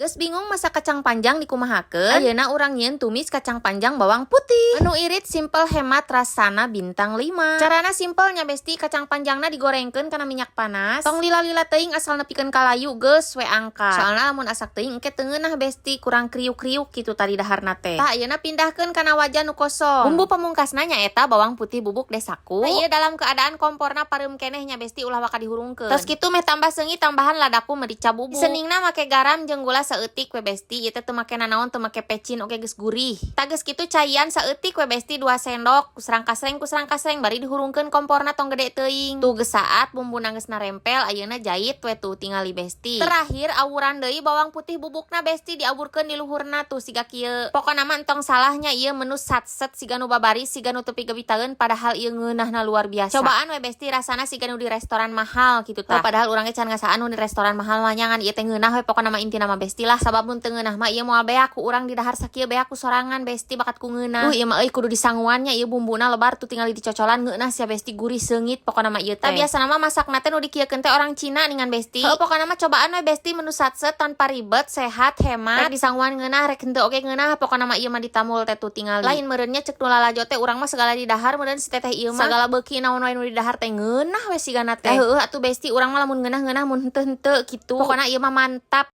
Geus bingung masak kacang panjang dikumahakeun? Ayeuna urang nyieun tumis kacang panjang bawang putih. Menu irit, simple, hemat, rasana bintang 5. Carana simpel nya, Besti, kacang panjangna digorengkeun kana minyak panas. Tong lila-lila teuing, asal nepikeun ka layu geus we angkat. Soalna lamun asak teuing engke teu ngeunah, Besti, kurang kriuk-kriuk kitu tadi daharna teh. Tah, ayeuna pindahkeun kana wajan nu kosong. Bumbu pamungkasna nyaeta bawang putih bubuk Desaku. Nah, ieu dalam keadaan komporna pareum keneh nya, Besti, ulah waka dihurungkeun. Tos kitu meh tambah seungit tambahan ladaku merica bubuk. Seningna make garam jeung gula saeutik we, Besti, ieu teh teu make nanaon, teu make pecin oge geus gurih. Tah, geus kitu caian saeutik we, Besti, 2 sendok, kusrang kasreng kasreng bari dihurungkeun komporna tong gede teuing. Tuh, geus saat bumbuna geus narempel, ayeuna jait we tuh tingali, Besti. Terakhir awuran deui bawang putih bubukna, Besti, diaburkeun di luhurna tuh siga kieu. Pokona mah entong salahnya, ieu menu satset siga nu babari, siga nu teu pigabitaeun, padahal ieu ngeunahna luar biasa. Cobaan we, Besti, rasana siga nu di restoran mahal kitu tah. Padahal urang ge can ngasaan nu di restoran mahal mah ngan ieu teh ngeunah we pokona mah, intina mah, Besti lah. Sabab mun teu ngeunah mah ieu moal beak ku urang didahar sakieu, beak ku sorangan, Besti, bakat ku ngeunah. Duh, ieu mah euy kudu disanguan nya, ieu bumbuna lebar tuh tingali dicocolan, ngeunah sia, Besti, gurih seungit pokona mah ieu teh. Biasana mah masakna teh nu dikieukeun teh orang Cina ningan, Besti. Heuh, pokona mah cobaan we, Besti, menu satset tanpa ribet, sehat, hemat. Rek disanguan ngeunah, rek henteu oge ngeunah, pokona mah ieu mah ditamul teh tuh tingali. Lain meureun nya cek nu lalajo teh urang mah segala didahar meureun si teteh ieu mah. Sagala beuki naon wae nu didahar teh ngeunah we sigana teh. Heueuh atuh, Besti, urang mah lamun ngeunah ngeunah, mun henteu henteu kitu. Pokona ieu mah mantap.